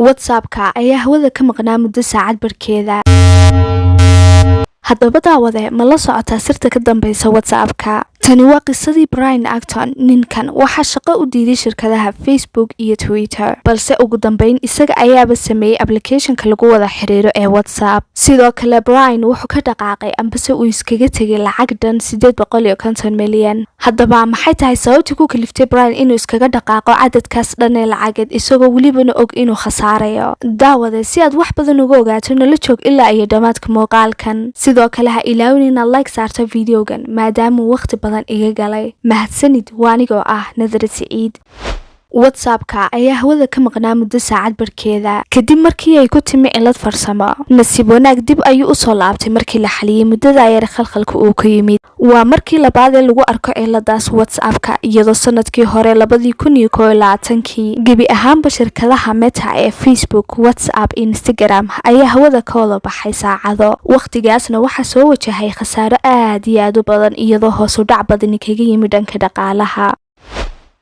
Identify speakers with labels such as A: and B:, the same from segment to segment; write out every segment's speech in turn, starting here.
A: WhatsAppka ayaa hawada ka maqnaa muddo saacad barkeeda. Haddaba daawade, ma la socotaa sirta ka dambeysa WhatsAppka? Tani waa qisadii Brian Acton. Ninkan waxaa shaqo u diiday shirkadaha Facebook iyo Twitter, balse ugu dambeyn isaga ayaaba sameeyey applicationka lagu wada xiriiro ee WhatsApp. Sidoo kale Brian wuxuu ka dhaqaaqay ambase uu iskaga tegay lacag dhan 850 milyan. Haddaba maxay tahay sababtii ku kaliftay Brian inuu iskaga dhaqaaqo cadadkaas dhan ee lacageed, isagoo welibana og inuu khasaarayo? Daawade, si aad wax badan uga ogaato, nala joog ilaa iyo dhammaadka muuqaalkan. Sidoo kale ha ilaawin inaad like saarto videogan, maadaamuu waqti badan iga galay. Mahadsanid. Waa anigoo ah Nadara Siciid. WhatsAppka ayaa hawada ka maqnaa muddo saacad barkeeda kadib markii ay ku timi cilad farsamo. Nasiib wanaag, dib ayuu usoo laabtay markii la xaliyey muddada yar khalkhalka uu ka yimid. Waa markii labaad ee lagu arko ciladaas WhatsAppka, iyadoo sanadkii hore 2021-kii gebi ahaanba shirkadaha Meta ee Facebook, WhatsApp, Instagram ayaa hawada ka wada baxay saacado. Wakhtigaasna waxaa soo wajahay khasaaro aad iyo aad u badan, iyadoo hoos u dhac badani kaga yimid dhanka dhaqaalaha.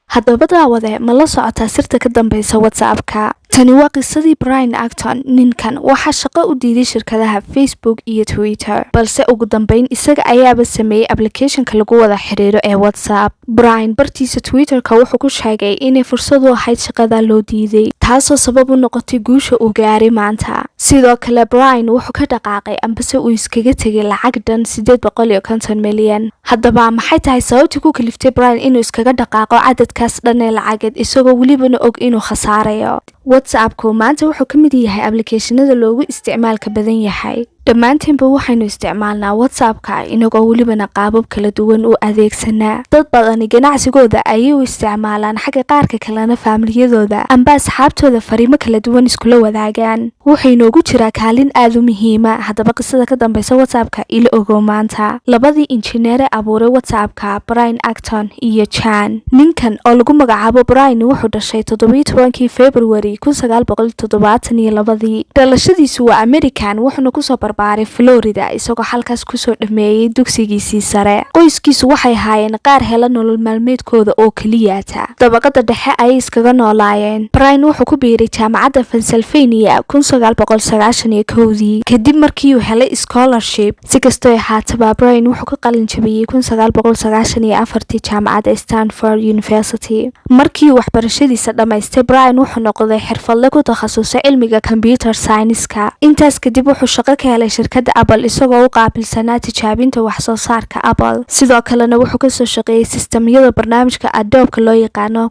A: Haddaba daawade, ma la socotaa sirta ka dambeysa WhatsAppka? Tani waa qisadii Brian Acton. Ninkan waxaa shaqo u diiday shirkadaha Facebook iyo Twitter, balse ugu dambeyn isaga ayaaba sameeyey applicationka lagu wada xiriiro ee WhatsApp. Brian bartiisa Twitterka wuxuu ku sheegay inay fursad u ahayd shaqada loo diiday, taasoo sabab u noqotay guusha uu gaaray maanta. Sidoo kale Brian wuxuu ka dhaqaaqay ambase uu iskaga tegay lacag dhan 850 milyan. Haddaba maxay tahay sababtii ku kaliftay Brian inuu iskaga dhaqaaqo cadadkaas dhan ee lacageed, isagoo welibana og inuu khasaarayo? WhatsAppku maanta wuxuu ka mid yahay applicationada loogu isticmaalka badan yahay. Dhammaantiinba waxaynu isticmaalnaa WhatsAppka, inagoo welibana qaabab kala duwan u adeegsanaa. Dad badani ganacsigooda ayay u isticmaalaan, xagga qaarka kalena faamiliyadooda amba asxaabtooda fariimo kala duwan iskula wadaagaan. Wuxuu inoogu jiraa kaalin aada u muhiima. Haddaba qisada ka dambeysa WhatsAppka ila ogow maanta. Labadii injineere abuuray WhatsAppka, Brian Acton iyo Jan. Ninkan oo lagu magacaabo Brian wuxuu dhashay 17-kii February 1972-dii. Dhalashadiisu waa American, wuxuuna kusoo barbaaray Florida, isagoo halkaas kusoo dhameeyey dugsigiisii sare. Qoyskiisu waxay ahaayeen qaar hela nolol maalmeedkooda oo keliyaata, dabaqada dhexe ayay iskaga noolaayeen. Brian wuxuu ku biiray jaamacadda Pennsylvania 1991-dii, kadib markii uu helay scholarship. Si kastoo ahaataba, Brian wuxuu ka qalin jabiyey 1994-tii jaamacadda Stanford University. Markii uu waxbarashadiisa dhammaystay, Brian wuxuu noqday xirfadle ku takhasusay cilmiga computer science-ka. Intaas kadib wuxuu shaqo ka helay shirkadda Apple, isagoo u qaabilsanaa tijaabinta wax soo saarka Apple. Sidoo kalena wuxuu kasoo shaqeeyey sistamyada barnaamijka Adobeka loo yaqaano.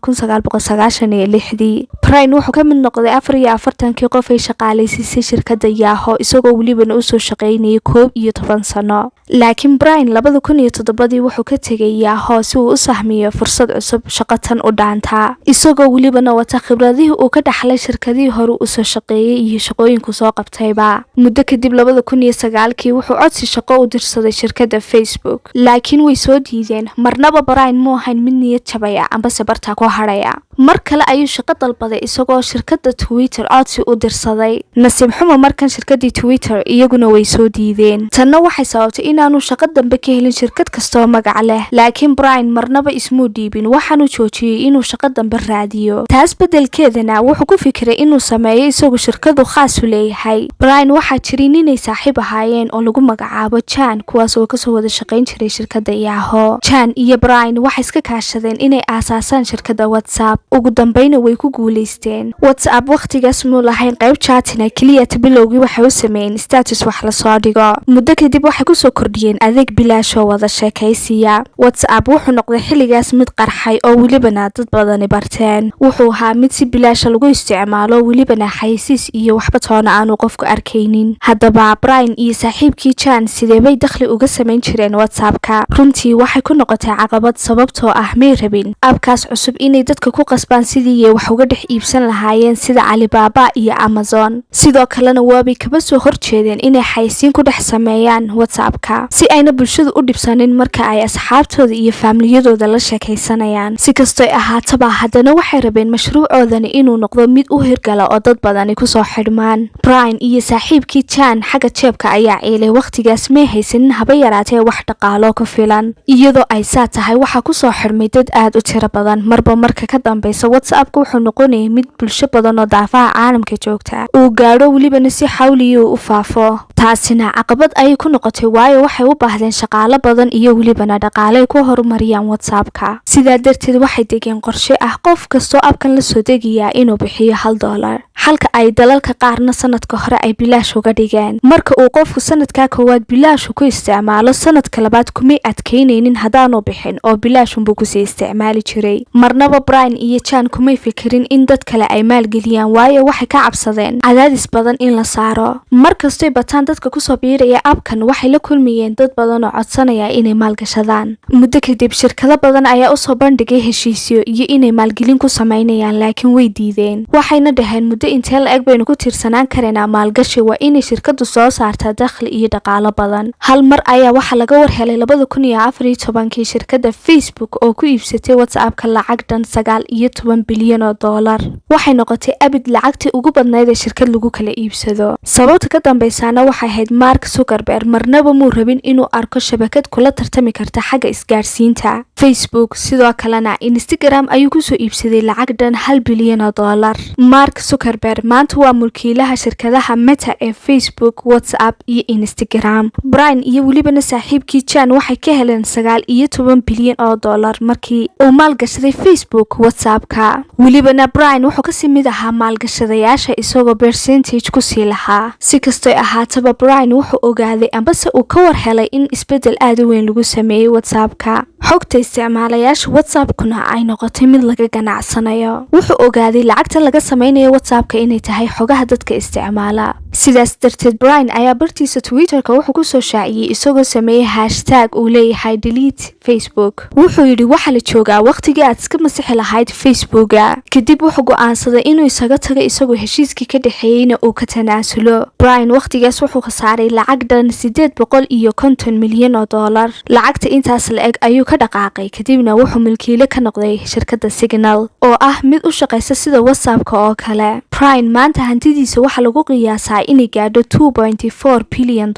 A: 1996-dii Brian wuxuu ka mid noqday 44-kii qof ay shaqaalaysiisay shirkadda Yahoo, isagoo welibana usoo shaqeynayay 11 sano. Laakiin Brian 2007-dii wuxuu ka tegay Yahoo si uu u sahmiyo fursad cusub, shaqo tan u dhaantaa, isagoo welibana wata khibradihii uu ka dhaxlay shirkadihii hore usoo shaqeeyey iyo shaqooyinku soo qabtayba. Muddo kadib, 2009-kii, wuxuu codsi shaqo u dirsaday shirkadda Facebook, laakiin way soo diideen. Marnaba Brian muu ahayn mid niyad jabaya ambase bartaa ku hadhaya. Mar kale ayuu shaqo dalbaday, isagoo shirkadda Twitter codsi u dirsaday. Nasiib xumo, markan shirkaddii Twitter iyaguna way soo diideen. Tanna waxay sababtay inaanu shaqo dambe ka helin shirkad kastoo magac leh. Laakiin Brian marnaba ismuu dhiibin, waxaanu joojiyey inuu shaqo dambe raadiyo. Taas beddelkeedana wuxuu ku fikiray inuu sameeyo isagu shirkadu khaas u leeyahay. Brian waxaa jiray ninay saaxiib ahaayeen oo lagu magacaabo Jan, kuwaas oo kasoo wada shaqayn jiray shirkadda Yahoo. Jan iyo Brian waxay iska kaashadeen inay aasaasaan shirkadda WhatsApp. Ugu dambeyna way ku guuleysteen. WhatsApp wakhtigaas muu lahayn qayb chatting-a keliyata. Bilowgii waxay u sameeyeen status wax lasoo dhigo. Muddo kadib waxay kusoo kordhiyeen adeeg bilaashoo wada sheekaysiya. WhatsApp wuxuu noqday xilligaas mid qarxay oo welibana dad badani barteen. Wuxuu ahaa mid si bilaasha lagu isticmaalo, welibana xaysiis iyo waxba toona aanu qofku arkaynin. Haddaba Brian iyo saaxiibkii Jan sideebay dakhli uga samayn jireen WhatsAppka? Runtii waxay ku noqotay caqabad, sababtoo ah may rabin app-kaas cusub inay dadka ku qasbaan sidii ay wax uga dhex iibsan lahaayeen, sida Alibaba iyo Amazon. Sidoo kalena waabay kaba soo horjeedeen inay xaysiin ku dhex sameeyaan WhatsAppka, si ayna bulshadu u dhibsanin marka ay asxaabtooda iyo faamiliyadooda la sheekaysanayaan. Si kastoy ahaataba, haddana waxay rabeen mashruucoodani inuu noqdo mid u hirgala oo dad badani kusoo xidhmaan. Brian iyo saaxiibkii Jan xagga Iyaga jeebka ayaa ciilay. Wakhtigaas may haysanin haba yaraatee wax dhaqaalo ku filan. Iyadoo ay saa tahay, waxaa kusoo xidhmay dad aad u tiro badan. Marba marka ka dambeysa, WhatsAppka wuxuu noqonayay mid bulsho badan oo daafaha caalamka joogta uu gaadho, welibana si xawliya uu u faafo. Taasina caqabad ayay ku noqotay, waayo waxay u baahdeen shaqaalo badan iyo welibana dhaqaaley ku horumariyaan WhatsAppka. Sidaa darteed waxay degeen qorshe ah qof kastoo appkan la soo degayaa inuu bixiyo $1, halka ay dalalka qaarna sanadka hore ay bilaash uga dhigeen. Marka uu qofku sanadkaa koowaad bilaashu ku isticmaalo, sanadka labaad kumay adkaynaynin haddaanu bixin, oo bilaashunbuu kusii isticmaali jiray. Marnaba Brian iyo Jan kumay fikirin in dad kale ay maalgeliyaan, waayo waxay ka cabsadeen cadaadis badan in la saaro. Markastoy bataan dadka kusoo biiraya appkan, waxay la kulmayeen dad badan oo codsanaya inay maalgashadaan. Muddo kadib shirkado badan ayaa usoo bandhigay heshiisyo iyo inay maalgelin ku sameynayaan, laakiin way diideen. Waxayna dhaheen, "Muddo intee la eg baynu ku tiirsanaan karaynaa maalgashi? Waa inay shirkadu soo saartaa dakhli iyo dhaqaalo badan." Hal mar ayaa waxaa laga war helay 2014-kii shirkadda Facebook oo ku iibsatay WhatsAppka lacag dhan 19 bilyan oo doolar. Waxay noqotay abid lacagtii ugu badnayd ee shirkad lagu kala iibsado. Sababta ka dambeysaana waxay ahayd, Mark Zuckerberg marnaba muu rabin inuu arko shabakad kula tartami karta xagga isgaarsiinta Facebook. Sidoo kalena Instagram ayuu kusoo iibsaday lacag dhan 1 bilyan oo doolar. Mark Zuckerberg maanta waa mulkiilaha shirkadaha Meta ee Facebook, WhatsApp iyo Instagram. Brian iyo welibana saaxiibkii Jan waxay ka heleen 19 bilyan oo doolar markii uu maalgashaday Facebook WhatsAppka. Welibana Brian wuxuu kasii mid ahaa maalgashadayaasha, isagoo percentage kusii lahaa. Si kastoy ahaataba, Brian wuxuu ogaaday ambase uu ka war helay in isbedel aada u weyn lagu sameeyey WhatsAppka, xogta isticmaalayaasha WhatsAppkuna ay noqotay mid laga ganacsanayo. Wuxuu ogaaday lacagta laga sameynayo WhatsAppka inay tahay xogaha dadka isticmaala. Sidaas darteed Brian ayaa bartiisa Twitterka wuxuu kusoo shaaciyey, isagoo sameeyey hashtag uu leeyahay "delete Facebook". Wuxuu yidhi, "Waxaa la joogaa waqtigii aad iska masixi lahayd Facebooka." Kadib wuxuu go-aansaday inuu isaga tago, isagoo heshiiskii ka dhexeeyeyna uu ka tanaasulo. Brian waqtigaas wuxuu khasaaray lacag dhan 850 milyan oo doolar. Lacagta intaas la eg ayuu ka dhaqaaqay. Kadibna wuxuu milkiile ka noqday shirkadda Signal, oo ah mid u shaqaysa sida WhatsAppka oo kale. Brian maanta hantidiisa waxaa lagu qiyaasaa inay gaadho $2.4 billion.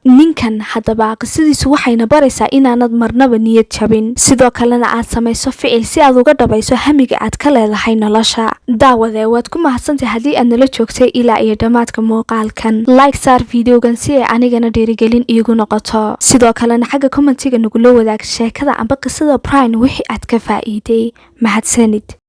A: Ninkan haddaba qisadiisu waxayna baraysaa inaanad marnaba niyad jabin, sidoo kalena aad samayso ficil si aad uga dhabayso hamiga aad ka leedahay nolosha. Daawade, waad ku mahadsantahay haddii aad nala joogtay ilaa iyo dhammaadka muuqaalkan. Like saar videogan si ay anigana dhiirigelin iigu noqoto. Sidoo kalena xagga commentiga nagula wadaag sheekada amba qisada Brian wixii aad ka faa'iiday. Mahadsanid.